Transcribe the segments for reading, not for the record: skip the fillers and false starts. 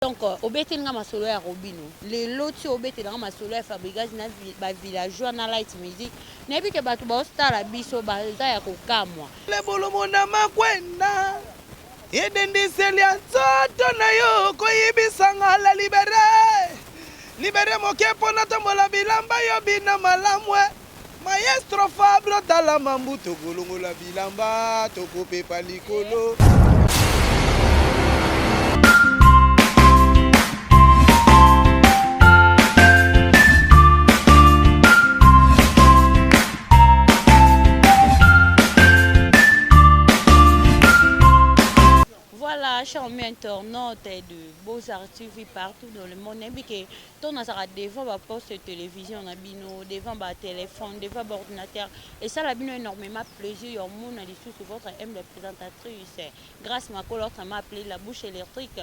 Donc obeteli nga masolo ya Robino lelo ti obetela nga masolo ya Fabrigaz na ba villageois na light music nayebi ke batu bazo tala biso baza ya kokamwa. Lebulu na makwenda edendiseli ya nzoto na yo koyibisa nga la libere libere moke mpo natombola bilamba yo bina malamu e maestro Fabro tala mambu tokolongola bilamba tokopepa likolo. Voilà, chers amis internautes de Beaux-Arts TV partout dans le monde, nayebi ke to nazalaka devant ba poste de télévision na bino, devant ba téléphone, devant ba ordinateur, esala bino énormément plaisir ya omona lisusu votre humble présentatrice Grâce Makolo, autrement appelée la bouche électrique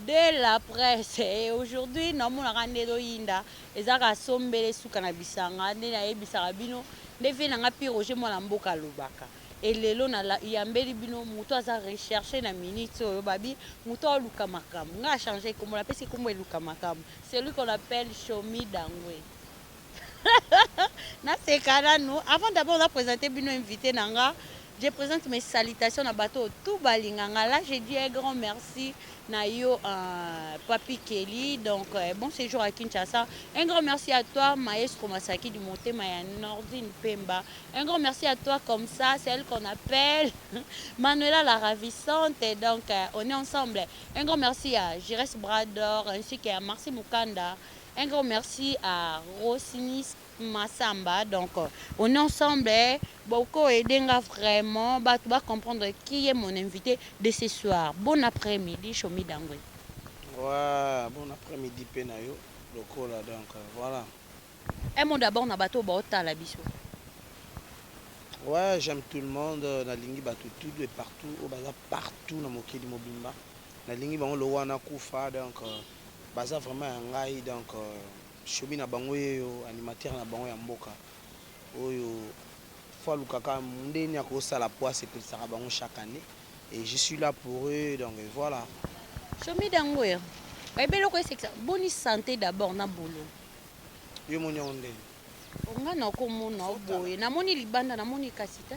de la presse. Et aujourd'hui, namonaka nde ezoyinda, ezalaka sombele suka na bisanga, nde nayebisaka bino nde vie na nga Pi Roger mwana mboka alobaka. Et lelo na yambeli bino moto aza recherché na minute oyo, babi moto aluka makambo. Nga a changé kombo, napesi kombo eluka makambo. Celui qu'on appelle Chomi Dangwe. Naseka nanu avant d'abord na présenter bino invité na nga. Je présente mes salutations na bato tout balinganga. Là, je dis un grand merci na yo Papi Kelly. Donc bon séjour à Kinshasa. Un grand merci à toi Maestro Masaki du Motema ya Nordine Pemba. Un grand merci à toi comme ça, celle qu'on appelle Manuela la ravissante. Donc on est ensemble. Un grand merci à Jires Brador ainsi qu'à Marcy Mukanda. Un grand merci à Rossinis Massamba. Donc on est ensemble. Beaucoup aidenga vraiment. Bah, tu vas comprendre qui est mon invité de ce soir. Bon après-midi, Chomi Dangwe. Ouais, bon après-midi, Penayo. Lokola, donc voilà. Un mot d'abord, na bato baotala biso. Ouais, j'aime tout le monde. Nalingi bato tout et partout. Oyo baza partout na mokili mobimba. Nalingi bango lo wana kufa. Donc baza vraiment ya ngai. Donc Chomi na bango yeyo animateur na bango ya mboka. Oyo faut alukaka ndeni akosala po asepelisaka bango chaque année. Et je suis là pour eux. Donc voilà. Chomi Dangwe, ebeloko esekisa boni santé d'abord na boulot. Yo moni yango ndeni. Nga nakomona boye, namoni libanda, namoni kasi te.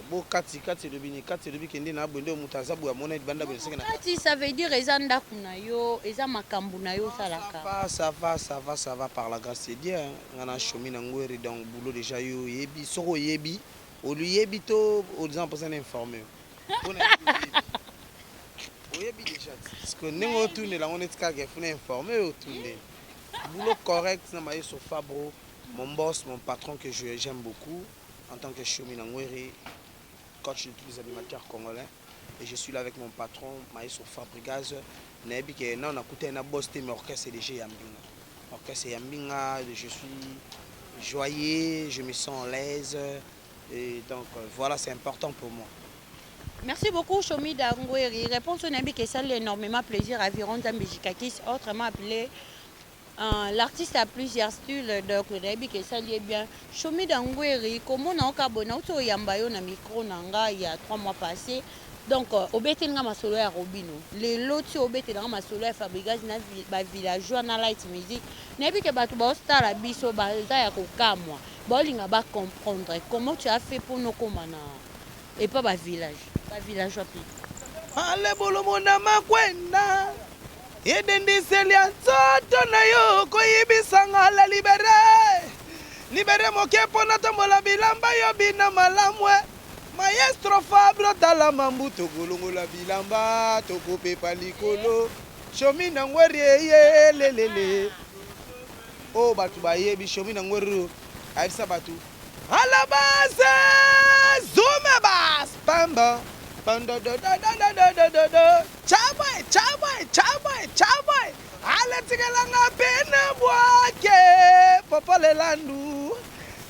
Bo kati kati elobi ni kati elobi kende na boye nde moto aza boye amona libanda boye seke na kati. Ça veut dire eza ndako na yo, eza makambo na yo osalaka. Ça va, ça va, ça va, ça va par la grâce de Dieu. Nga na Chomi na ngweri. Donc boulot déjà yo oyebi, soki oyebi oluyebi to oza mposa na informer oyebi déjà, parce que ndenge otundela yango neti kaka efuna informer otundela. Boulot correct na Maestro Fabro, mon boss, mon patron que j'aime beaucoup en tant que Chomi Nangweri, coach de tous les animateurs congolais. Et je suis là avec mon patron Maestro Fabrigaz. Nayebi ke non nakutani na boss te, mais orchestre déjà ya mbinga, orchestre ya mbinga. Je suis joyeux, je me sens à l'aise et donc voilà, c'est important pour moi. Merci beaucoup Chomi Dangweri. Réponse nayebi ke esali énormément plaisir à Viron Nzambe Jikakis, autrement appelé l'artiste a plusieurs styles. Donc nayebi ke esali ye bien. Chomi Dangweri, komona oka boye, nauti oyamba yo na micro na nga il y a 3 mois passé. Donc obeteli nga masolo ya Robino, lelo ti obetela nga masolo ya Fabrigaz na ba villageois na light music, nayebi ke bato baotala biso baza ya kokamwa, baolinga ba comprendre comment tu as fait mpona okóma na epa ba village, ba villageois mpe. Ale bolomo na makwenda edendiseli ya nzoto na yo koyibisanga la libere libere moke mpo natombola bilamba yo bina malamu e maestro Fabro tala mambu tokolongola bilamba tokopepa likolo. Chomi na ngweri eye lelele oyo bato bayebi Chomi na ngweri ayebisa bato alabase zume bas pamba pandodododododododo chaboy chaboy chaboy chaboy ale tikelanga pene bwake popo lelandu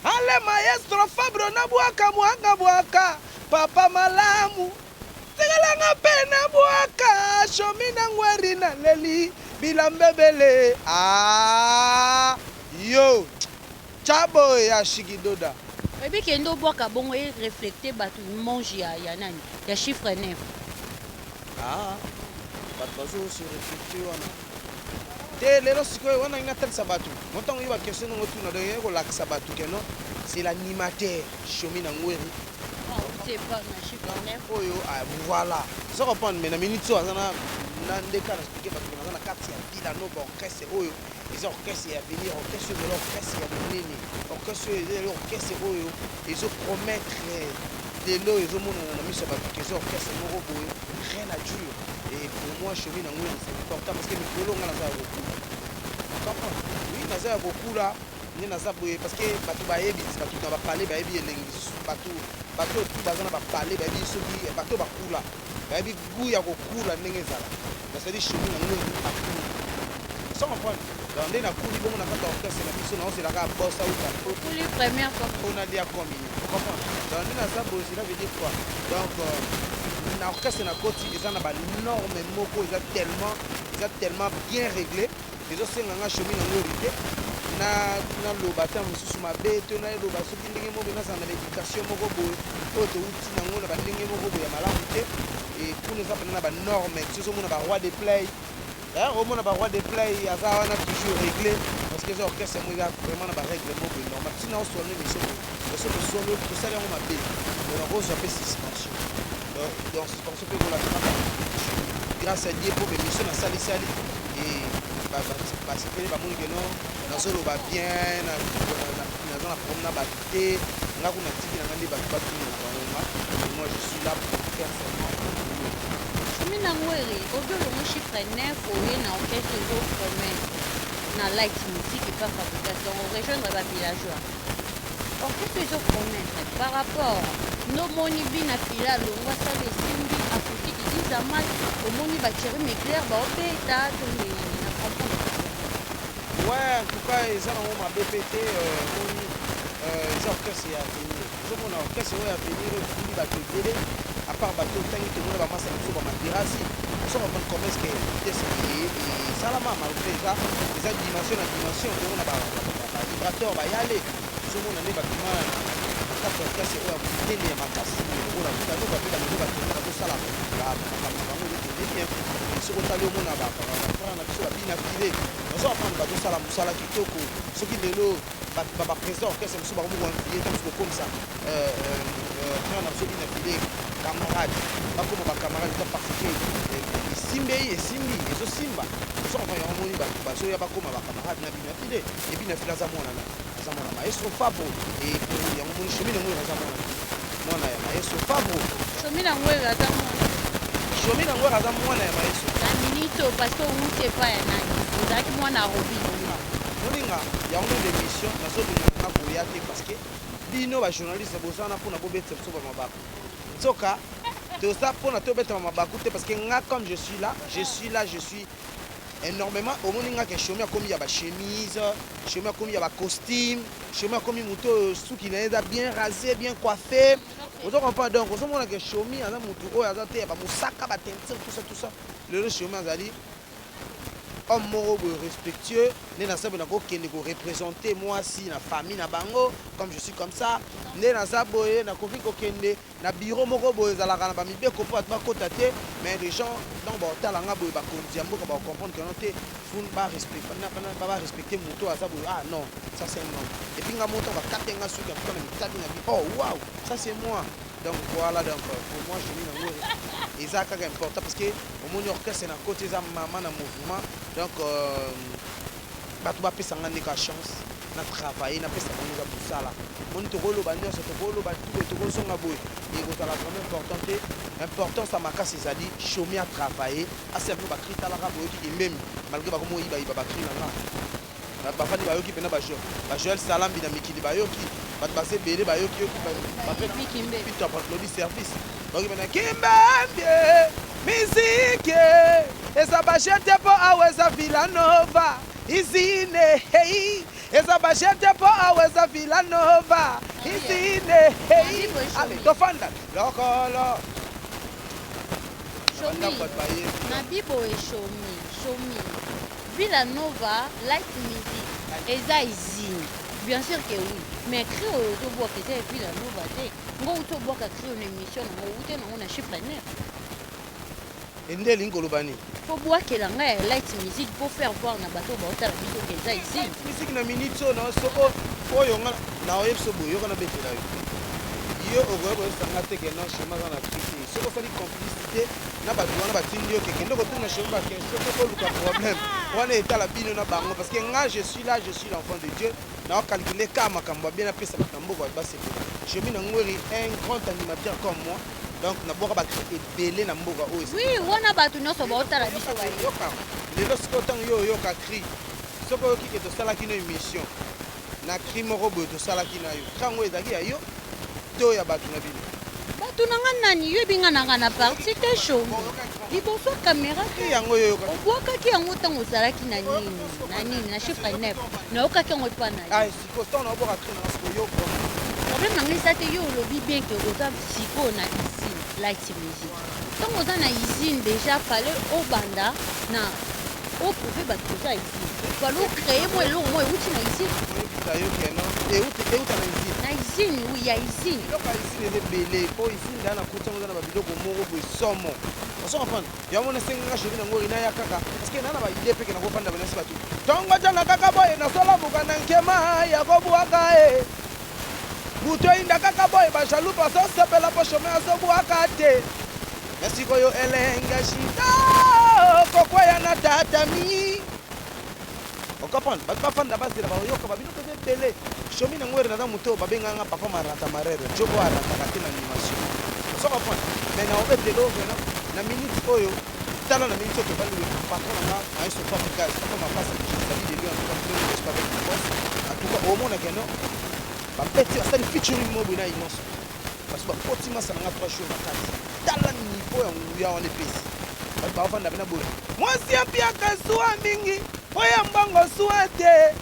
ale maestro Fabro na bwaka bwaka bwaka papa malamu tikelanga pene bwaka Chomi na ngweri na leli bilamba ebele. Ah, yo chaboy ya shikidoda. Oyebi ke nde obwaka bongo e reflecte bato image ya nani, ya chiffre 9. Ah, bato bazo se reflecte wana. Te, lelo sikoyo wana ngai natalisa bato mo ntango yo baquestion ndongo tuna, donc ye kolakisa bato ke non, c'est l'animateur Shomi na Ngweri. Oyo, ah, voilà, oza comprendre. Mais na minute oyo aza na ndeka na expliquer bato, naza na kati ya Villa Nova, orchestre oyo eza orchestre ya avenir, orchestre oyo ezali orchestre ya monene, orchestre oyo ezali orchestre oyo ezopromettre. Lelo ezomonana na miso ya bato ke eza orchestre moko boye, rien à dire. Et pour moi, Shomi na Ngweri, c'est important parce que mikolo nga naza ya kokula, comprendre? Oui, naza ya kokula nde naza boye parce que bato bayebi, bato na bapale bayebi elengi, bato oyo tu baza na bapale bayebi, soki bato bakula bayebi goût ya kokula ndenge ezala. Nasali Shomi na Ngweri akuli, sans comprendre. Donc nde nakuli bongo na kati ya orchestre na biso, naozelaka boss auta. Okuli première fois. Mpona lia communion, comprendre? Donc nde naza boye, cela veut dire quoi? Donc na orchestre na koti eza na banorme moko, eza tellement bien réglé. Ezosenga nga Shomi na Ngweri te naloba ata mosusu mabe to naloba soki ndenge moko, nazala na baéducation moko boye oyo touti nango na bandenge moko boye ya malamu te. E kuna eza mpena na banorme. Ti ozomona baroi de play, omona baroi de play aza wana toujours réglé parce que eza orchestre moko eza vraiment na barègle moko boye normal. Ntina osolo émission boye, so tosolo, tosali yango mabe, donc nakozwa mpe suspension. Donc suspension mpe ekolanda kaka. Grâce à Dieu mpo bémission nasalisali basepeli, bamoni ke non, nazoloba bien, naza na problème na bato te. Nga kuna tiki na nga nde bato batunela bango nga. Moi, je suis là pour faire seulement. Shomi na Ngweri, obi olongo chiffre 9, oye na orchestre ezopromettre na Light Music epa Fabregas, donc orejoindre bavillageois. Orchestre ezopromettre par rapport ndomoni bina fila alongwa, asala esimbi akotiki izamal, omoni bacheri meclair baobeta to ndenge na comprendre? Ouais, en tout cas eza nango mabe mpe te. Omoni, eza orchestre ya avenir. Ozomona orchestre oyo ya avenir oyo efuli bato ebele, à part bato otangi, tomona bamasa na biso bamaterasi. Ozo comprendre comment est ce que vitesse esalama, malgré eza dimension na dimension. Tomona balibrateur bayale, ozomona nde babima na kati ya orchestre oyo ya monene ya makasi lokola Vilanova. Mpe balelo bato bazosala makambo na bango, ezokende bien. Soki otali, omona bafrère na biso babina file, bazo apprendre, bazosala mosala kitoko. Soki lelo baprésident orchestre mosusu bakomi koinfluer ta mosusu kokomisa frère na biso bina file camarade, bakoma bacamarade, eza parce que esimbei, esimbi, ezosimba. Ozo comprendre? Yango moni bato bazoya bakoma bacamarade na bina file. Ebina file aza mwana na, aza mwana maestro Fabro. Yango moni Shomi nango aza mwana ya maestro Fabro. Shomi nango aza mwana. Shomi nango aza mwana ya maestro. Na minute oyo, parce que outi epai ya nani? Ozalaki mwana ya Robin. Moninga yango nde émission nazolinga nga koya te parce que bino bajournaliste boza wana mpona bobetisa biso bamabaku. Nzoka toza mpona tobetama mabaku te parce que nga, comme je suis là, je suis là, je suis énormément. Omoni nga ke Shomi akomi ya bachemise, Shomi akomi ya bacostume, Shomi akomi moto oyo suki na ye eza bien rasé, bien coiffé, ozo comprendre? Donc ozomona ke Shomi aza motu oyo aza te ya bamosaka, bateinture, tout ça, tout ça. Lelo Shomi azali homme moko boye respectueux. Nde naza boye, nakokende koreprésente mwasi na famille na bango. Comme je suis comme ça, nde naza boye, nakoki kokende na bureau moko boye ezalaka na bamibeko mpo bato bakota te, mais les gens donc baotala nga boye, bakonzi ya mboka bakocomprendre ke non te, barespecte moto aza boye. Ah non, ça c'est un homme. Et puis nga moto bakate nga suki, en tout cas na mitali na bi, oh wow, ça c'est moi. Donc voilà, donc pour moi, Shomi nango eza kaka important parce que omoni orchestre na koti eza mama na mouvement. Donc bato bapesa nga ndeka chance na travailler, napesa bango eza mosala. Moni tokoloba nyonso, tokoloba tu, tokozonga boye, ekozala vraiment important te. Importance ya makasi ezali Shomi a travailler, aservi bacri. Talaka, boyoki kimbembi, malgré bakomi oyibayiba bacri na nga, bafandi bayoki mpena bajoel Salambi na mikili, bayoki bato baza ebele, bayoki yoki lobi service, bayoki mpena kimbembie. Miziki eza bajete mpo awa eza Villanova izine, hey, eza bajete mpo awa eza Villanova izine, hey. Ale tofanda lokolo. Shomi na bibo e Shomi, Shomi, Villanova Light Music eza usine, bien sûr que oui, mais cri oyo ozobwaka eza ya Villanova te. Ngo uti obwaka cri oyo na émission nango, ute nango na chiffre 9. Nde elingi koloba nini? Faut bwakela ngai ya Light Music po faire voir na bato oyo baotala biso ke eza usine. Light Music na minute oyo na so oyo nga na oyebi so boye, yoka na betela yo. Yo okoki koyebisa nga te ke non, Shema aza na cri te. Soki osali complicité na bato wana batindi yo ke kende kotuna Shema ba question te, oluka problème wana etala bino na bango, parce que nga, je suis là, je suis l'enfant de Dieu. Na calculer ka makambo ya bien napesa bato na mboka, bato basepela. Shomi na Ngweri, un grand animateur comme moi, donc nabwaka ba cri ebele na mboka oyo. Oui, wana bato nyonso baotala biso bayebi. Yoka, lelo sikoyo ntango yo oyoka cri, soki oyoki ke tosalaki no émission na cri moko boye, tosalaki na yo cri yango, ezalaki ya yo to ya bato na bino? Bato na nga nani? Yoyebi nga nanga na parti te. Shomi liboso ya caméra te. Cri yango yo oyoka? Obwakaki yango ntango ozalaki na nini, na nini, na chiffre 9. Nayokaki yango epa na yo. Ah, sikoyo ntango naobwaka cri nanga, sikoyo yo problème na ngai eza te. Yo olobi bien ke oza sikoyo na usine Light Music. Ntango oza na usine, déjà fallait obanda na oprouve bato oza usine, fallait ocréer mwa eloko moko euti na usine. Oyebisa yo ke non, euta na usine. Na usine, oui, ya usine. Biloko ya usine eza ebele, mpo usine daa na kuti yango eza na babiloko moko boye somo. Ozo comprendre? Yango nasenganga Shomi na Ngori naya kaka parce que na na baide mpe ke nakofanda banasi bato ntongo tana kaka boye, nasolamuka na nkema ya kobwaka e butu eyinda kaka boye, bajaloux bazosepela mpo Shomi azobwaka te. Na sikoyo elenga shita kokwea na tatami, ocomprendre? Bato bafanda, bazela, bayoka babiloko eza ebele. Shomi na Ngwere, naza moto oyo babenganga papa marata marere, joko arataka te na animation, ozo comprendre? Mais na obetelo vraiment na minute oyo, tala, na minute oyo tobandi boye, patron na nga maestro Fabrigas, papa Mapasa, je salue de lui. En tout cas, plein de respect avec mon boss. En tout cas, omona ke non, babeti, basali featuring mo boye na Inonso, parce que bakoti masa na nga 3 jours na kati. Tala niveau ya nguya wana epesi bato bavanda pena boye. Mwasi apiaka zuwa mingi mpo ya mbongo zuwa te,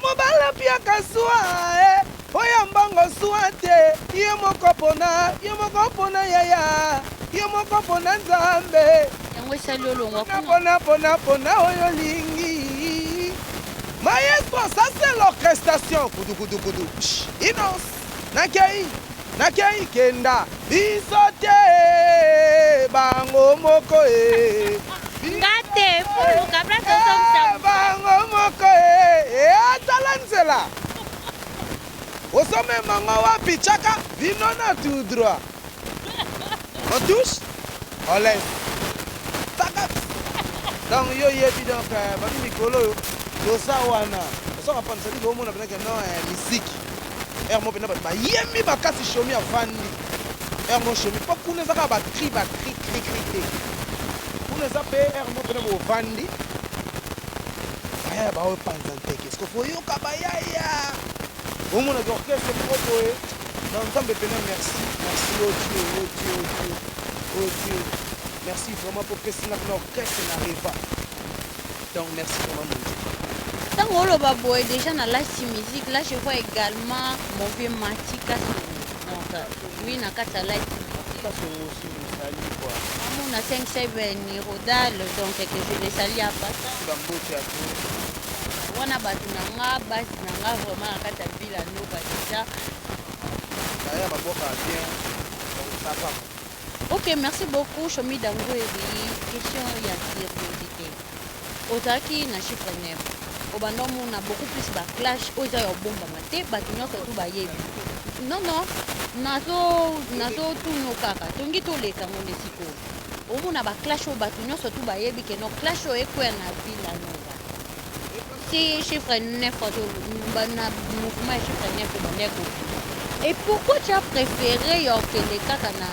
mobali apiaka zuwa e mpo ya mbongo zuwa te. Yo moko mpona yo moko, mpona yaya, yo moko mpona Nzambe. Yango esali olongwa kuna. Mpona mpona mpona oyo olingi. Maestro, ça c'est l'orchestration. Kudu kudu kudu. Inos nakei nakei kenda biso te, bango moko e. Nga te, foluka place ozongisa. Bango moko e, atala nzela ozomemango wapi, tiaka bino na tout droit, on touche, on laisse taka. Donc yo yebi, donc babi mikolo oyo toza wana, ozo comprendre? C'est-à-dire omona mpenza ke non, musique ere mo mpenza bato bayembi makasi. Shomi afandi ere mo, Shomi, mpo kuna eza kaka bacri bacri cri cri te. Kuna eza mpe ere mo mpena bovandi, bayaya baopanza nteke, ce que foyoka bayaya, omonaka orchestre moko boye. Donc Nzambe mpena, merci, merci, oh Dieu, oh Dieu, oh Dieu, oh Dieu, merci vraiment mpo pesinga mpena orchestre na reva. Donc merci vraiment, mon Dieu. Ntango oloba boye déjà na Light Music, là je vois également mon vieux Mati Kasongo, donc oui, na kati ya Light Music. Kasongo aussi, osali quoi? Amona 5 Rodal, donc que je le salue à passant. Bambote ya to. Wana bato na nga, basi na nga vraiment na kati ya Villa Nova déjà. Baya babwaka bien, donc ça va. Ok, merci beaucoup, Shomi Dangweri. Question ya curiosité: ozalaki na chiffre 9, obanda omona beaucoup plus baclash oyo eza ya obombama te, bato nyonso tu bayebi. Non, non, nazotuna kaka, tongi toleka ngo nde sikoyo omona baclash oyo bato nyonso tu bayebi ke no, clash oyo ekwea na Villa Nova si chiffre 9 na mouvement ya chiffre 9 ebanda ekokima. Et pourquoi tu as préféré ya okende kaka na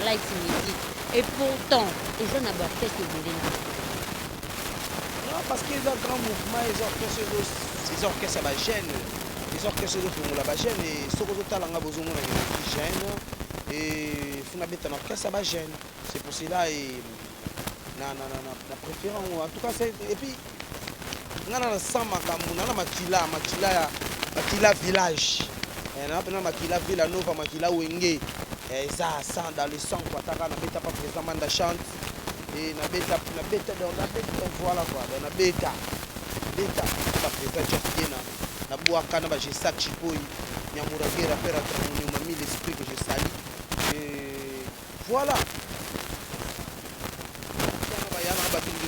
Light Music, et pourtant eza na baorchestre ebele na? Non, parce que eza grand mouvement, eza orchestre, eza orchestre ya bajeune, eza orchestre ezofongola bajeune. E soki ozotala nga, bozomona ke nazwi jeune et funa beta na orchestre ya bajeune. C'est pour cela et na préféré yango en tout cas. Et puis nga na sans makambo na makila, makila ya makila village, na mpena makila Villa Nova, makila Wenge, eza sang dans le sang quoi. Taka nabeta pa président Manda Chante et nabeta, nabeta, donc nabeta, voilà quoi. Donc nabeta beta ba président Jeff Diena, nabwaka na bajesak Chipoi Nyamuragera, père Atramoniuma, mille esprit que je salue, et voilà.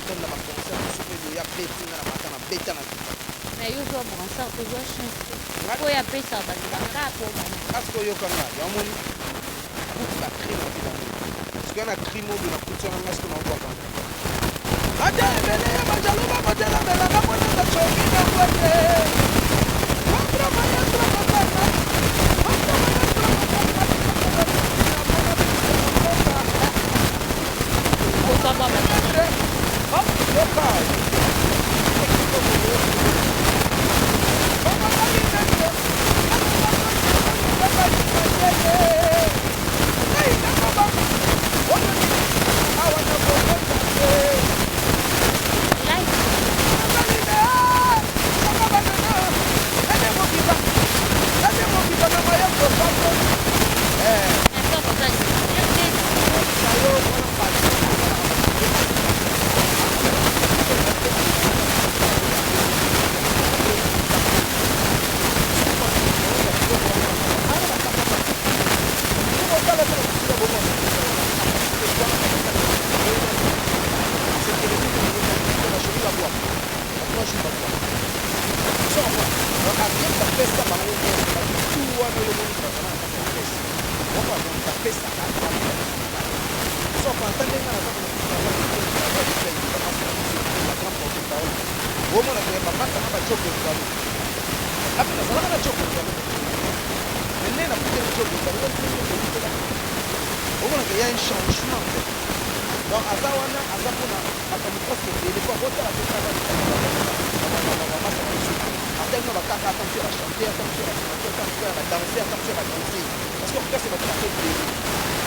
Tonda ba concert mosusu mpe boye abeti nga na mata na beta na kita. Mais yo zwa brassard te, zwa chance te. Oyo apesaka bato baka po bana. Parce que oyoka nga, ya omoni nakuti ba cri na vida ngo. Sikoyo na cri mobi nakuti wana nga sikoyo naobwaka ngo. Ata ebele ya bajalo bakotelemela nga mpo naza chomi na ngwete. Contre maestro kosaka, contre maestro kosaka, Omonaka ya un changement en fait. Donc aza wana, aza mpona makambo presque ebele po akotala mpe kaka bamasa na biso, ata bino bakaka, ata mosu ya bachanteur, ata mosu ya bachanteur, ata mosu ya badanser, ata mosu ya badanser, parce que orchestre bato baza ebele.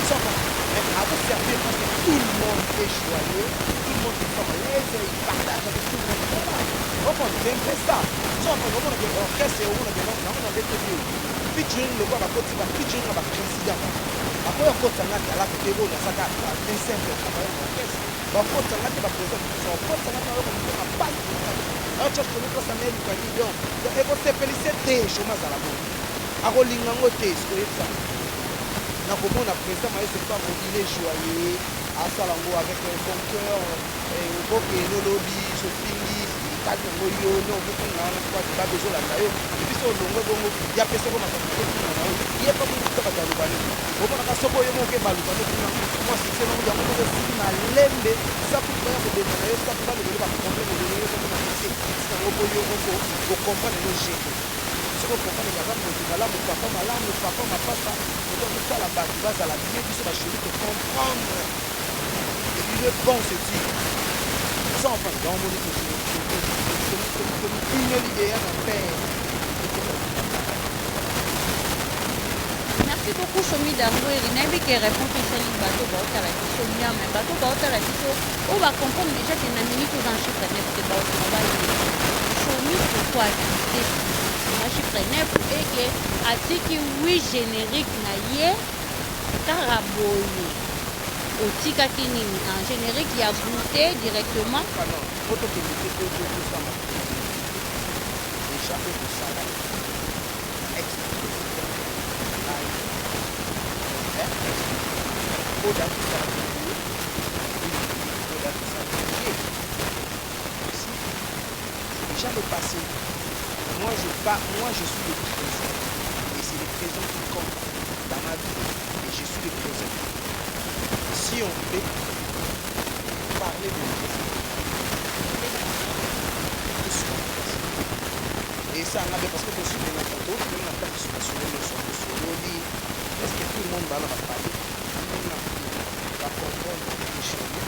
Mais azoservir parce que tout le monde est joyeux, tout le monde se sent à l'aise, il partage avec tout le monde. Voilà, comprendre, c'est un peu ça. So omonaka orchestre, omonaka nango na ndenge te featuring lokwa bakoti ba featuring na baprésident, bakoya kotanga talaka te. Oyo nazaka un simple travailleur na orchestre, bakotanga te. Baprésident mosusu bakotanga te, bayoka motema pasi na kati aotya shomi mposa na elukani. Donc ekosepelise te, shomi azala bongo, akolinga yango te. Sikoyebisa nakomona président Maestro Pavo, il est joyeux, asala yango avec un bon cœur. Okokende olobi sofingi etali yango yo no okofinga wana kwa débat bezolanda yo epuis so olongwe bongo ya pesako makambo ofinga na yo ye mpa mokuta bato aloba nini. Omonaka soki oyo moko ebaluka no kuna mwa succès nango yango moko esili malembe sapu baya kobenda na yo sapu balobele baproblème ebele yo moko na succès yango mpo yo moko ocomprendre no gérer. Soki ocomprendre kaza moto malamu, papa malamu, papa mapasa, moto azosala bato bazala bien, biso basholi tocomprendre, il est bon ce type. Oza comprendre, yango moni tomipimeli eya na père. Merci beaucoup, Chomi Dangweri. Nayebi ke réponse esali bato baotala biso bien, mais bato baotala biso oyo bacomprendre déjà ke na minute oza en chiffre 9 te, baotonga bayeba Chomi pourquoi akite na chiffre 9 eke atiki wi générique na ye kaka boye. Otikaki nini en générique ya goûter directement? Pardon, po tokende te, po tosamba déjà oyo tosala ex président ngai, ex oyo da tosala ye, oyo da tosala ye aussi, c'est déjà le passé. Moi je pas, moi je suis le présent et c'est le présent qui compte dans ma vie et je suis le présent. Si on peut parler de présent, et ça nga parce que tosi na touti na ntango basolo nyonso tosololi, est ce que tout le monde bana baparler ndenge na bacomprendre que Chomi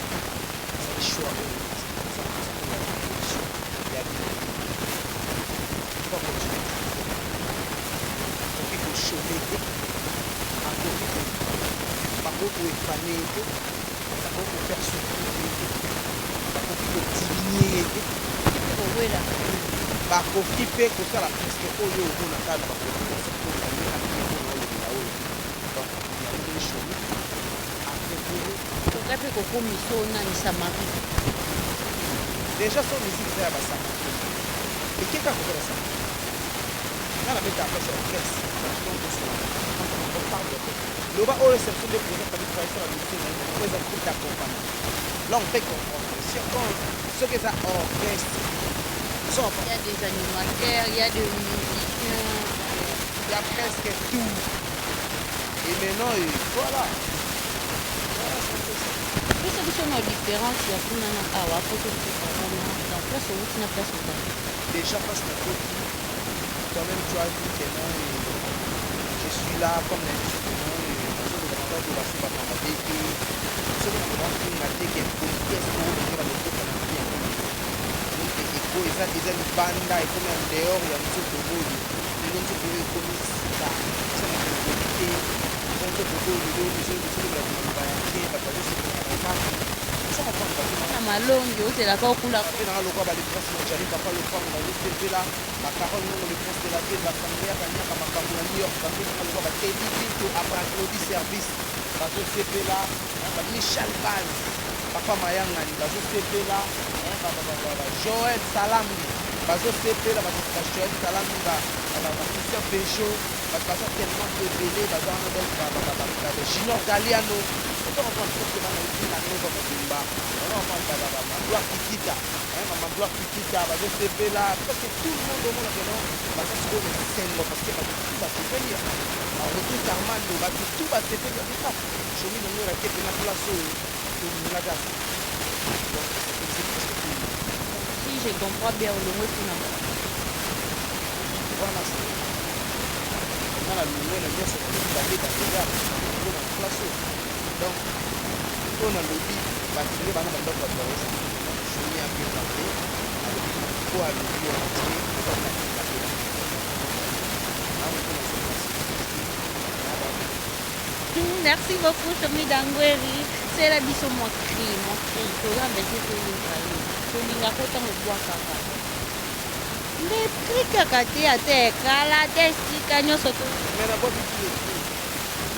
ezali choix oyo ya évolution ya vie? Va continuer, akoki kochômer te, akoki bakoki koefane ye te, bakoki kofaire souffrir ye te, bakoki kodiminuer ye te. Kowela. Bakoki mpe kosala presque oyo omonaka na baproduction mpona olobela oyo. Donc yango ndenge Chomi apréféré. Oka mpe kokomisa oyo nani, Samari? Déjà so musique eza ya basama eke kaka koza basama, nga nabeta place ya orchestre. On parle d'orchestre, loba oyo exception de président Fally, Fally la musique na ye oyo eza groupe d'accompagnement. Là on peut comprendre si quand Soki eza orchestre, so Il y a des animateurs, il y a des musiciens. Il y a presque tout. Et maintenant, et voilà. Voilà, c'est un peu ça. Biso biso na différence ya kuna na awa, po tosuka wana dans place outi na place ozali. Déjà, parce que toi-même, tu as vu que non, et je suis là comme la que non, et nazoloba na baso bato mabe te, soki na finga te, ke politesse oyo ndenge balokota na vie yango eko eza libanda, ekomi en dehors ya nzoto oyo. Lelo nzoto oyo ekomi sika, eza na kindoki te. Eza nzoto oyo lelo ezolobela maloba ya bien, bato bazosepela na kati. Ozo comprendre, bato na malongi ozelaka okula. Mpe nanga lokwa ba Le Prince Monjali, papa Lopango, bazosepela, bacarole Nongo, le prince de la ville, basangeyaka nyaka makambo na New York, bapenaka lokwa batedi Pinto, Abraclodi service, bazosepela, bamichel Baz, papa Mayangani, bazosepela, Joel Salambi, bazosepela, bajoel Salambi, bachristien Peugeot, bato baza tellement ebele, baza wana. Donc Junior Galiano, ozo comprendre, presque bana Villa Nova mobimba, ozo comprendre, Magloire Kikita, mama Gloire Kikita, bazosepela. Presque tout le monde omona ke non, baza sikoyo na esengo, parce que bato tu basepeli. Rodrigue Armando, bato tu basepeli, babika Chomi nango erake mpena place oyo tolingaka. Donc esepelisi presque tout le monde. Si je comprends bien, olongwe kuna. Wana nga na longwe na nyonso, nalobi bande badeja na place oyo. Donc oyo nalobi, bato nde bana bandako, bato baosa Chomi a bien parlé, alobi po alobi wana, parce que eza na finga te nango mpo nazomona. Merci beaucoup, Chomi Dangweri. Sela biso mwa cri, mwa cri toza mbese, toyoka yo, tolingaka ntango obwakaka nde cri kaka te, ata ekala te, esika nyonso to. Mais nabwaki tous les cris,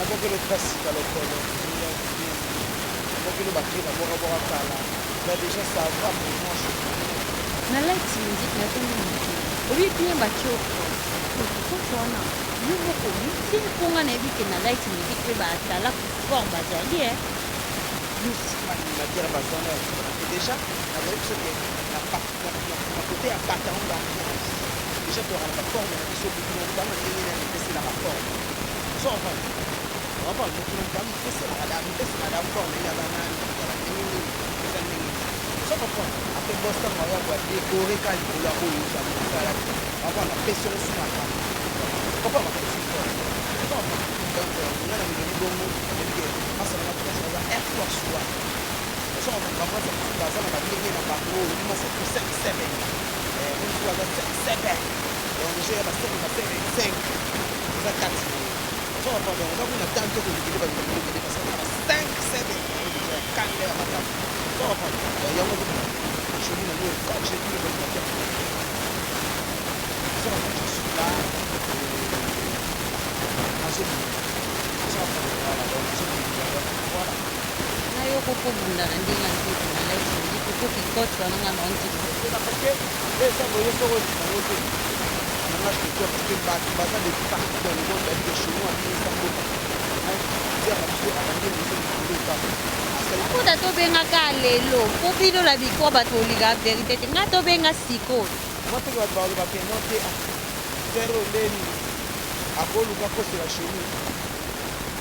nabwaki loka sika lokolo, nabwaki lo bacri nabwakabwaka kala. Bah déjà, ça va pour moi, je Na Light Music natongi moke, obi bien, batie coach wana, yo moko miti mponga, nayebi ke na Light Music mpe batalaku fort bazali e. Animateur bazana ya kosala te. Déjà nazali biso ke na côté ya bataillon d'ambiance, déjà toyaka na baforme na biso. Motu na motu ana ndenge nani apeselaka forme. So comprendre, comprendre, motu na motu amipeselaka da forme, ye aza nani, azala ndenge nini, eza ndenge nini. So comprendre, après boss ntango aya ko adécorer ka likolo ya oyo ozali osalaki, comprendre, apesi yango su makambo, comprendre, makambo su fort. Donc nga na milobi bongo, nayebi ke masalanga proche aza Air Force One. So bamasa mosusu baza na bandenge na bango, oyebi masa ko 5 7, mosusu aza 5 7. Donc déjà ya ba 5, ba 5 5 eza kati na ye. So comprendre, donc oza kuna tanto kolekele bato bakolekele, parce que na ba 5 7 déjà ya kanda ya makambo. So comprendre, donc yango Chomi nango coach de tous les animateurs. So comprendre, je suis là, nazobima. So comprendre, voilà, donc nazobima, donc voilà. Na yo kokobunda na ndenge ya nzoto na Light Music, okoki coach wana, nga na ondima. Parce que eza boye, soko ondima te nanga, je te jure, parce que bato baza de partout dans le monde, bayebi ke Chomi abimisa mboka dire na biso, abandi biso likolo kaka asali. Kuta tobengaka lelo mpo bino na bikwa, bato olingaka vérité te, nga tobenga sikoyo. Mwa teke bato baloba ke non te, frère oyo ndeni akoluka kosela Chomi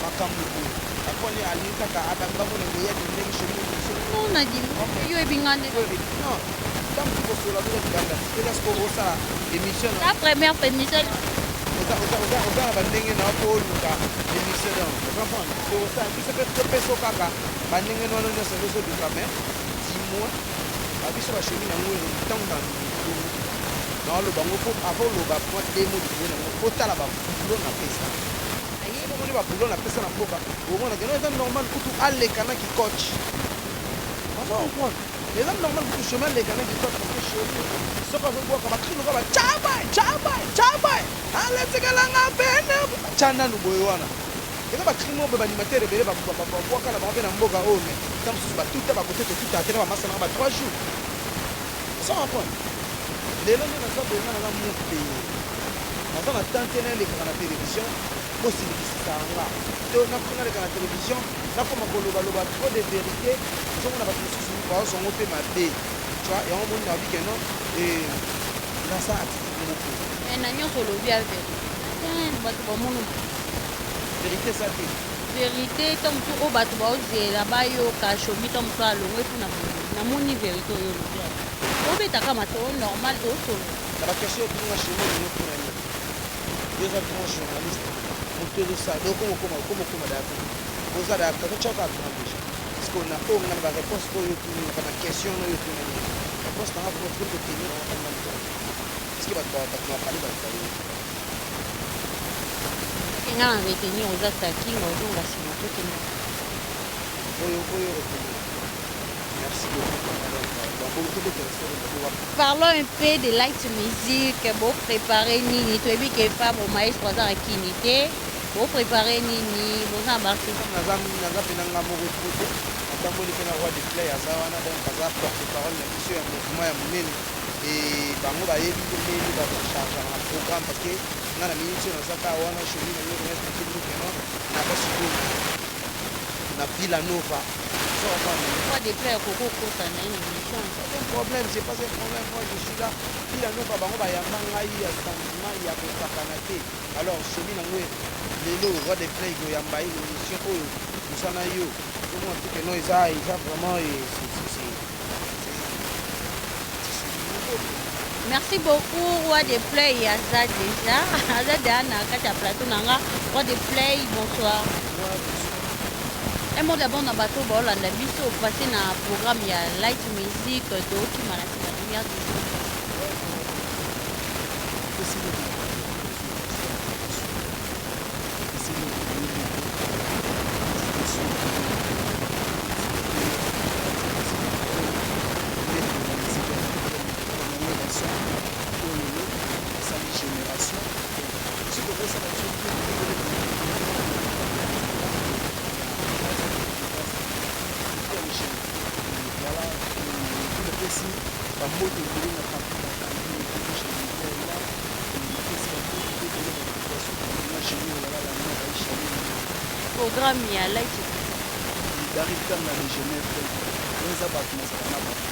makambo boye, aponi alingi kaka bamona koyaki ndenge Chomi biso. No, nadimi yo ebinga nde. Non, ntango kosola toza libanda, eza sikoyo osala émission na La première émission. Oza na bandenge na mpo oluka émission, donc comprendre, tosala biso mpe topesa kaka bandenge wana nyonso nde ozoluka. Mais dis-moi, babiso bachomi nango ntango na naoloba ngo, mpo avant oloba mwa demo likolo nango, otala baboulot napesa, omoni baboulot napesa na mboka, omona keno eza normal kutu aleka na kikoch. Ozo comprendre, eza normal kutu Chomi aleka na kikoch, parce que Chomi soki azobwaka bacri loka bacabai cabai cabai, aletikelanga pene tya nanu boye, wana eza bacri moko boye. Baanimateur ebele babwaka na bango mpe na mboka oyo, mais ta mosusu batuta bakote, totuta te na bamasana ba 3 jours. Ozo comprendre, lelo nde naza boye, nga naza mope, naza na temps te nalekaka na télévision bosilikisisa nga to naleka na télévision nakoma kolobaloba trop de vérité. Ozomona bato mosusu bazongo mpe mabe, tu Tu vois, yango moni nabi ke non, naza attitude moko. Mais na nyonso olobi ya vérité, bato bamoni. Vérité eza te. Vérité to mosusu oyo bato baozela bayoka Shomi, to mosusu alongwe mpona boye. Namoni vérité oyo olobi ya obetaka masolo normal, tosolo. Na baquestion otunga Shomi, olingi mpona nini? Yo oza grand journaliste, moto ezosala okoma okoma okoma daya, oza daya totyaka grand déjà, parce que na oyo nga na baréponse oyo otuni, na question oyo otuna nini, réponse nanga vraiment tokoli kotenir anga moto, parce que bato bapale, bato bayoki. Nga na retenir oza takinga, ozonga nsima, tokende. Oyo oyo retenir. Merci beaucoup. Parlons un peu de light music. Bopréparé nini? Toyebi ke Fabre maestro aza na kini te. Bopréparé nini? Boza na baartiste? Naza mpena nga moko trop te. Natamboli mpe na Roi de Play, aza wana, donc aza porte parole na biso ya mouvement ya monene. E bango bayebi ndenge bachargeaka na programme, parce que nga na miniti oyo naza kaka wana. Shomi na bino expliqué bino keno naza sikoyo na Villa Nova. Roi de Play akoki okota na ye na émission? C'est un problème, c'est pas un problème. Moi, je suis là. Villa Nova, bango bayamba ngai ya sentiment ya kosakana te. Alors Shomi nango lelo, Roi de Play koyamba ye émission oyo, mosana yo ozomona te keno eza vraiment c'est Merci beaucoup, Roi de Play. Aza déjà, aza déjà na kati ya plateau na nga. Roi de Play, bonsoir. Un mot d'abord na bato baolanda biso, passe na programme ya light music, tookima na nsima lumière du jour. Bambote ebele na papi bakangi napesi, bambote ebele na population na chéri olala la mère Aisha. Programme ya light. Dari Kanga de Genève, oyo eza bato nazala na bato,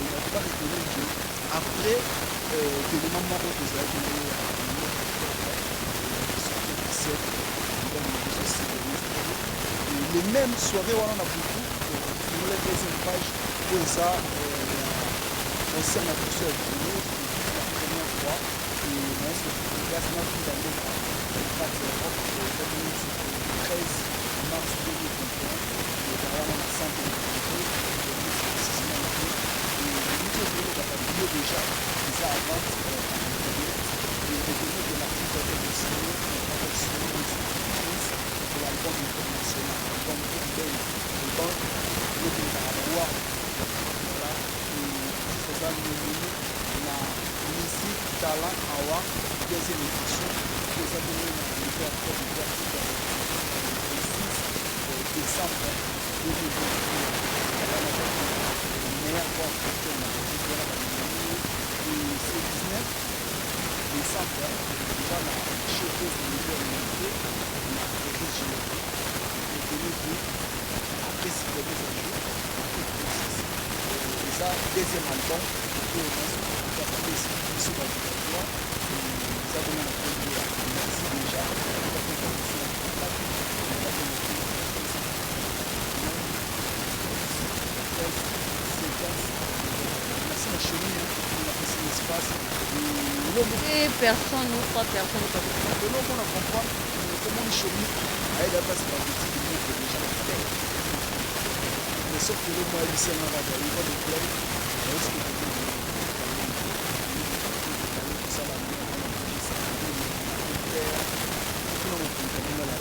bato baretenir que après événement moko tozalaki na ye ya sortie officielle album na biso Siberis, le même soirée wana na butu tofungola deuxième page oyo eza concert na biso ya vinyle pour la première fois. Et maestro Fabregas na Villa Nova na kati ya Europe, eza bongo 13 mars 2021, ezala wana na centre de congrès précisément na et miniti ozoloba, babillet déjà eza à vente par internet. Et retenir que l'artiste doit être signé avec Sony Music France pour l'album international, l'album urbain, l'album okendaka bawa. Voilà, et artiste aza nominé na Musique Talent Award deuxième édition oyo eza bongo na niveau ya Côte d'Ivoire le 26 décembre 2023. Wana meilleure voix africaine na Belgique, wana banomini. Et c'est 19 décembre déjà na showcase na niveau ya humanité na Eric Général. Retenez que après Sikobe à jour, après 6 eza deuxième album oyo apesi biso bavillageois, eza bongo na kombo ya merci déjà. Biso na contact eza bongo 13. Merci na Chemi napesi espace. Deux personnes ou trois personnes comme ça. Lelo mpona comprendre komoni Chemi ayeda place babetike moko déjà na tête, mais sauf que lomo ayebisi yanga kaka iva de play ayoski kosala kuna mokonzi abengala.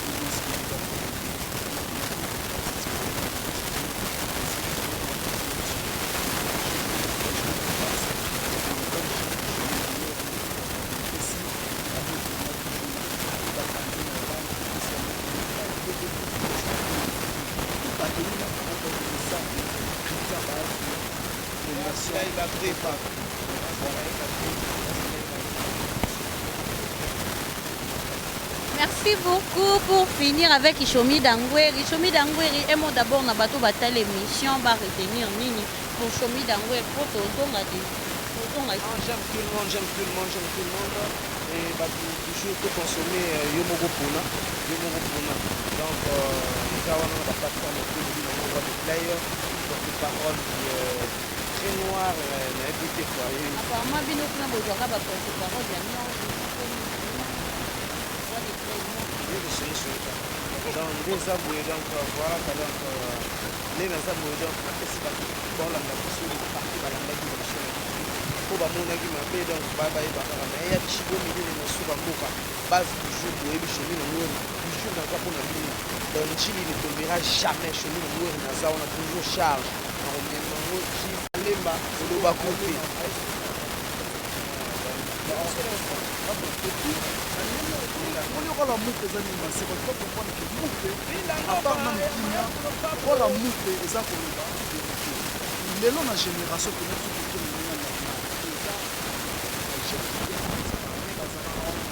Merci beaucoup. Pour finir avec Chomi Dangweri. Chomi Dangweri, un mot d'abord na bato batala émission ba retenir nini pour Chomi Dangweri pour totonga des totonga. Non, j'aime tout le monde, j'aime tout le monde, j'aime tout le monde. Et bah, toujours tout consommer yo moko pona, yo moko pona. Donc, eza wana na baplateforme tout lobi nango roi de player, porte-parole très noir, nayebi te quoi. Apparemment bino kuna bozwaka ba porte-parole ya noir, roi de play noir. Donc nde eza boye, donc voilà quoi. Donc nde naza boye, donc napesi bato baolanda biso parti, balandaki émission na biso mpo bamonaki mabe, donc bayeba kaka na ye ya Chibo Minene na suka mboka base. Toujours boyebi Chomi Nongweri, toujours naza mpona bino. Donc Njili ne tombera jamais. Chomi Nongweri naza wana, toujours charge na komema yango ti Lemba oloba kote. Omoni, okola mupe eza nini? Maseko to comprendre que mupe, à part nanu kimia, kola mupe eza koloba vérité. Lelo na génération pene biso tokende ndenge normal, eza jeune bazalaka wana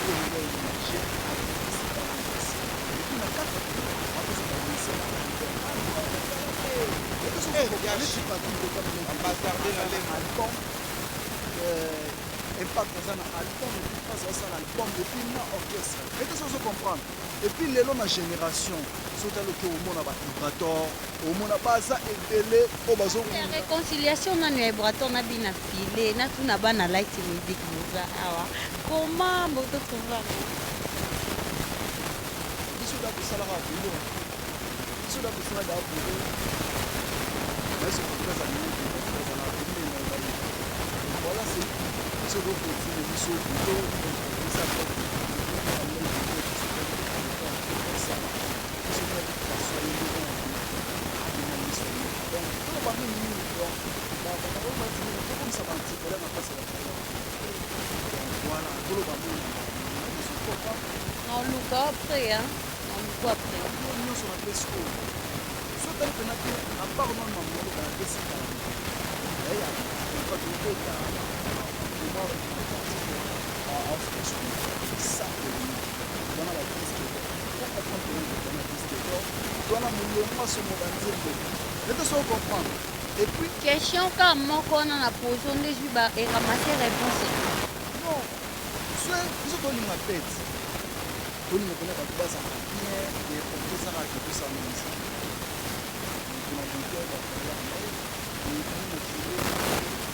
oyo émerger. Et puis na kati bapesa bamusicien Ambassadeur na Lemba. Album Impact aza na album, et puis mpasi asala album, et puis na orchestre ete so ozo comprendre. Et puis lelo na génération so otali oke omona baibrator, omona baza ebele oyo bazo Réconciliation nanu ya Ibrator na bina file natuna bana Light Music boza awa, comment bozotrouva? Biso da tosalaka boulot, biso da tosalaka boulot. Nayeso eza mingi ezala pembeni na ebali. Voilà, c'est biso tocontinue biso boulot eza biso na ye moko na miso. Donc toloba mingi mingi, donc tokomisa baantivaleur na place ya bavaleur. Donc voilà, toloba mingi biso papa. Naoluka après, hein, naoluka après. Nyonso napesi oyo so otali mpena te, à part nano mamoko napesi kala ya tobeta wana badisque d'or, comprendre wana disque d'or wana molongo asomo banzembo ete so comprendre. Et puis Question ka moko wana na poso nde zwi ba eramasser réponse. Non, so biso tolinga pete, tolinga mpena bato bazala bien et ezaka ke tosala na musique moto na moto bavaleur na ye. Et puis mokili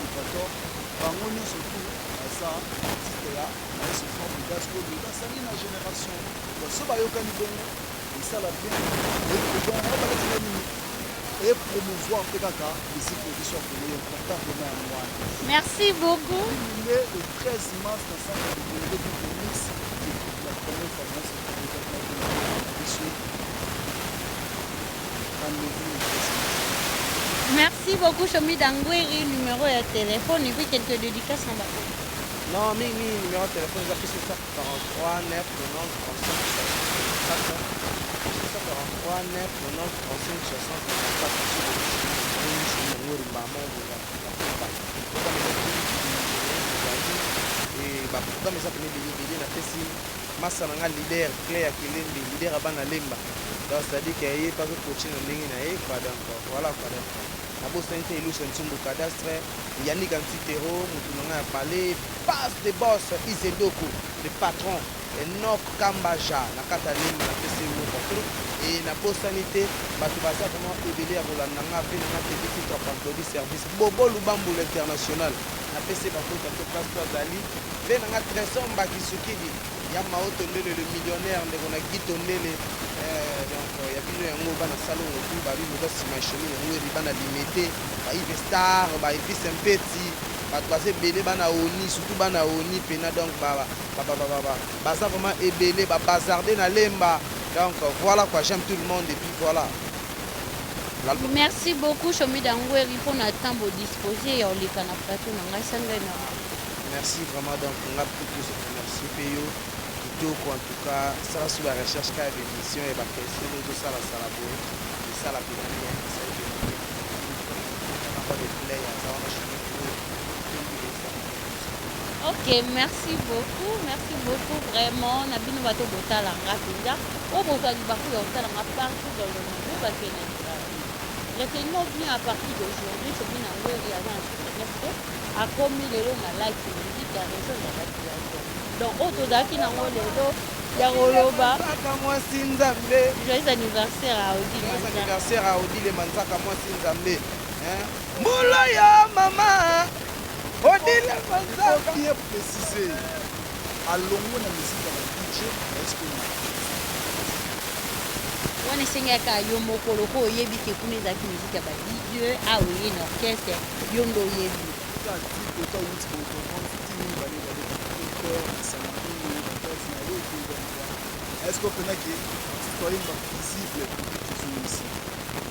Equator, bango nyonso tu baza artiste ya Maestro Fabregas oyo moto asali na génération. So bayokani bongo, esala bien. Donc balakisa nini e promouvoir mpe kaka musique na biso ya Congo, important vraiment yango wana. Merci beaucoup. Nde le 13 mars na centre de Congo du Mix, la première fois Maestro Fabregas na biso. Rendez-vous le 13 mars. Merci beaucoup Chomi Dangweri. Numéro ya téléphone et puis quelques dédicaces na bango. Non, mingi mingi numéro ya téléphone eza plus 743 9 90 35 64, 743 9 90 35 60 94. Yango mbama programme baprogramme eza pene ebele ebele. Napesi masa na nga leader clé ya Kelembe, leader ya bana Lemba. Donc c'est-à-dire que ye mpe azocoache na ndenge na ye quoi. Donc voilà quoi. Donc nabosani te Elusa Ntsumbu cadastre, Yannick Antitero, motu na ngai ya palais, passe de boss Isedoko le patron, Enok Kambaja na kati ya Lemba, napesi ye moko trop. E nabosani te bato baza vraiment ebele ya kolanda nga mpe na nga tv titre Panclodi service Bobo Lubambula international, napesi ye bambote to place to azali mpe na nga Trésor Mbakisukidi ya Mao Tondele le millionnaire, ndeko na Guy Tondele. Donc ya bino yango bana salongo tu babi moza nsima chemin yango eri bana Limete, baive star, baepice mpeti, bato baza ebele, bana oni, surtout bana oni pena. Donc baza vraiment ebele, babazarde na Lemba. Donc voilà quoi, j'aime tout le monde et puis voilà. Merci beaucoup Chomi Dangweri mpona ntango disposé ya oleka na plateau na ngai sangai na. Merci vraiment. Donc nga plutôt merci mpe yo kitoko. En tout cas sala so barecherche kaka ya baémission ya baquestion ozosalasala boye, esala mpena bien, esali mpena bien. Roi de play aza wana, chemin. Ok. Ok, merci beaucoup, merci beaucoup vraiment na bino bato botala nga mpenza, oyo bozwa libaku ya kotala nga partout dans le monde, oyo bato na lingaka. Retenons bien, à partir d'aujourd'hui, Chomi na Ngweri aza na chiffre 9 te, akomi lelo na Light Music ya rejoindre bato ya donc oyo tozalaki nango lelo ya koloba. Manzaka mwasi Nzambe. Joyeux anniversaire à Odile. Joyeux Manzaka. Anniversaire à Odile Manzaka mwasi Nzambe. Hein? Mbula ya mama Odile Manzaka. Il faut bien préciser, alongwe na musique ya ba DJ, est-ce que Wana esengaka yo moko loko oyebi ke kuna ezalaki musique ya ba DJ, awa oye na orchestre, yo nde oyebi. Kaka ti kota wuti kocomprendre ti mibale babetaka te masanga mingi bakasi na yo te. Donc voilà, est ce que openaki artiste oyemba visible tozongisi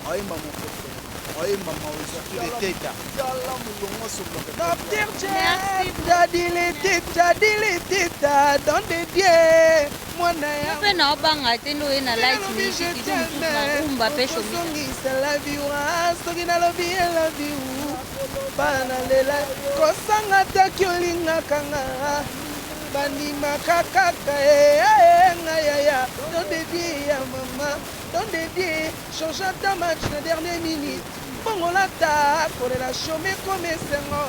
ayemba mon préféré, ayemba Surtout les têtes. Tala molongo asololaka. Docteur Merci. Jeff, Jadili Tita, Dili Tita, don de Dieu, mwana ya Mpe na obanga te nde oye na Light Music to mosusu na rumba mpe Chomi. Ozongisa labiwa soki nalobi elabiu bana lela kosanga taki olingaka nga bandimaka kaka e nga yaya don de Dieu ya mama don de Dieu change ata match na dernière minute bongola ta kolela chome kome esengo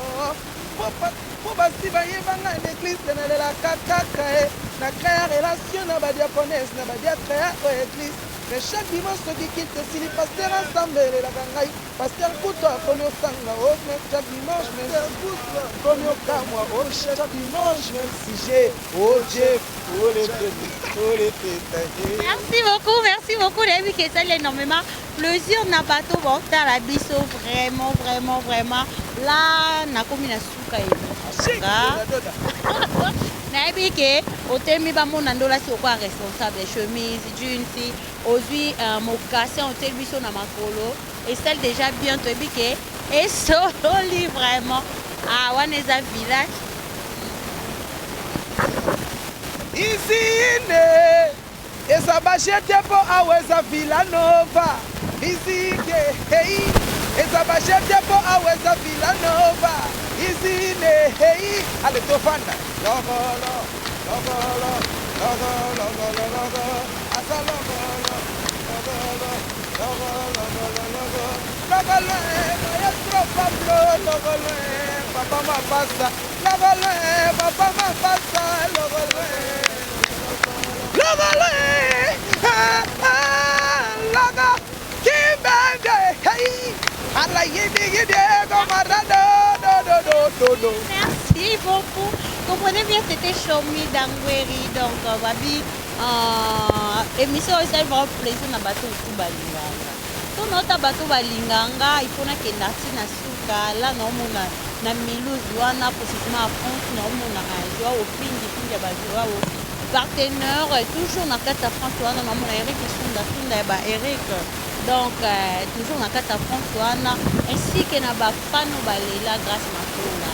po basi bayebanga na église nalelaka kaka e na créa relation na badiaconesse na badiacre ya oyo église. Mais chaque dimanche soki culte esili, pasteur asambelelaka ngai, pasteur kutu akomi osanga o mais chaque dimanche komi okamwa o chaque dimanche même sujet o Jeff oleteta. Merci beaucoup, merci beaucoup. Nayebi ke esali énormément plaisir na bato baotala biso, vraiment, vraiment, vraiment. Là nakomi na suka émission nga. Nayebi ke otemi bamona nde olati lokola responsable, chemise jeans, ozwi mocassin, oteli biso na makolo, esali déjà bien. Toyebi ke esololi vraiment. Ah, wana eza village. Izine eza bashete mpo awa eza Villanova mizike hei eza bashete mpo awa eza Villanova izine hei ale tofanda lokolo lokolo lokolo lokolo asa lokolo lokolo lokolo lokolo lokolo maestro Pablo lokolo papa mapasa lokolo papa mapasa lokolo lokolo ah, ah, laka kimbende hey ala yidi yidi gomarado do do do do do. Merci beaucoup. Comprenez bien, c'était Chomi Dangweri. Donc, babi, émission esali vraiment plaisir na bato otu balinganga. So naota bato balinganga, il faut nakenda ntina suka la naomona na Mulhouse wana, précisément à France, naomona Joao Pindi Pindi ya bajoao partenaire toujours na kati ya France wana, naomona Eric Sunda Sunda ya ba Eric. Donc toujours na kati ya France wana, ainsi que na bafano balela Grâce Makola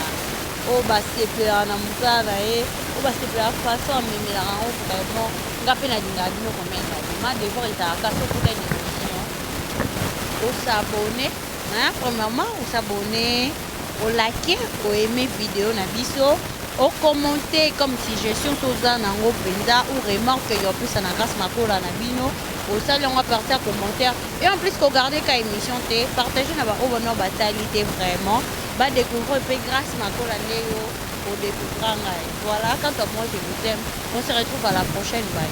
oyo basepelaka na mosala na ye, oyo basepelaka façon amemelaka yango. Vraiment, nga mpe nalingaka bino komena ma devoir ezalaka soki okuta une émission, os'abonner, hein, premièrement os'abonner, olike, oaime vidéo na biso, ocommenter comme suggestion toza nango mpenza ou remarque ya opesa na Grâce Makola na bino, osali yango à partir ya commentaire. Et en plus kogarde ka émission te, partage na baoyo bano batali te, vraiment badécouvrir mpe Grâce Makola nde yo odécouvrir ngai. Voilà, quant à moi, je vous aime, on se retrouve à la prochaine, bye.